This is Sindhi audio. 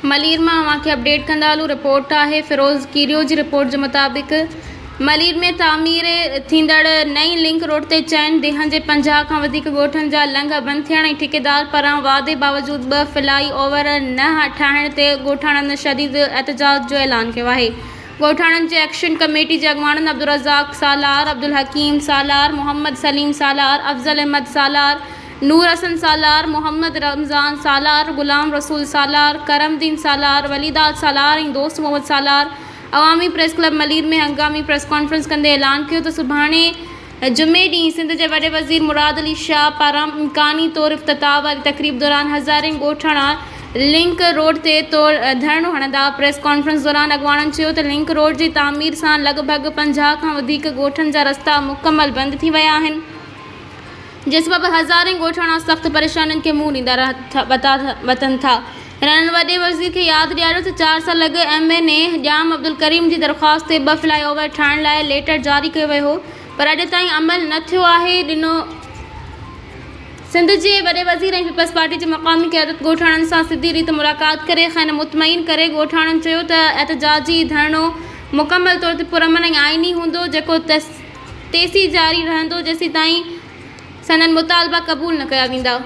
ملير مان اوهان کي اپڊيٽ ڪندا هلون رپورٽ آهي فيروز ڪيريو جي رپورٽ جي مطابق ملير ۾ تعمير ٿيندڙ نئين لنڪ روڊ تي چئن ديهن جي 50 کان وڌيڪ ڳوٺن جا لنگهه بند ٿيڻ ۽ ٺيڪيدار پاران وعدي باوجود ٻه فلائي اوور نه ٺاهڻ تي ڳوٺاڻن شديد احتجاج جو اعلان ڪيو آهي. ڳوٺاڻن جي ايڪشن ڪميٽي جي اڳواڻن عبدالرزاق سالار، عبدالحڪيم سالار، محمد سليم سالار، افضل احمد سالار، نور حسن سالار، محمد رمضان سالار، غلام رسول سالار، ڪرم دين سالار، ولي داد سالار ۽ دوست محمد سالار عوامي پريس ڪلب ملير ۾ هنگامي پريس ڪانفرنس ڪندي اعلان ڪيو ته سڀاڻي جمعي ڏينهن سنڌ جي وڏي وزير مراد علي شاهه پاران امڪاني طور افتتاح واري تقريب دوران هزارين ڳوٺاڻا لنڪ روڊ تي طور ڌرڻو هڻندا. پريس ڪانفرنس دوران اڳواڻن چيو ته لنڪ روڊ جي تعمير سان لڳ ڀڳ 50 کان وڌيڪ ڳوٺن جا رستا مڪمل بند ٿي ويا آهن. جنهن سبب هزارين ڳوٺاڻا سخت پريشانين کي منهن ڏيندا وتن ٿا. هنن وڏي وزير کي ياد ڏياريو ته چار سال اڳ M N A Jam Abdulkarim جي درخواست تي ٻه فلائي اوور ٺاهڻ لاء ليٽر جاري ڪيو ويو هو پر اڄ تائين عمل نه ٿيو آهي ڏنو سنڌ جي وڏي وزير ۽ پيپلز پارٽي جي مقامي قيادت ڳوٺاڻن سان سڌي ريت ملاقات ڪري کين مطمئن ڪري ڳوٺاڻن چيو ته احتجاجي ڌرڻو مڪمل طور تي پرامن ۽ آئيني هوندو جيڪو تيسين جاري رهندو جيسيتائين سندن مطالبا قبول نه ڪيا ويندا.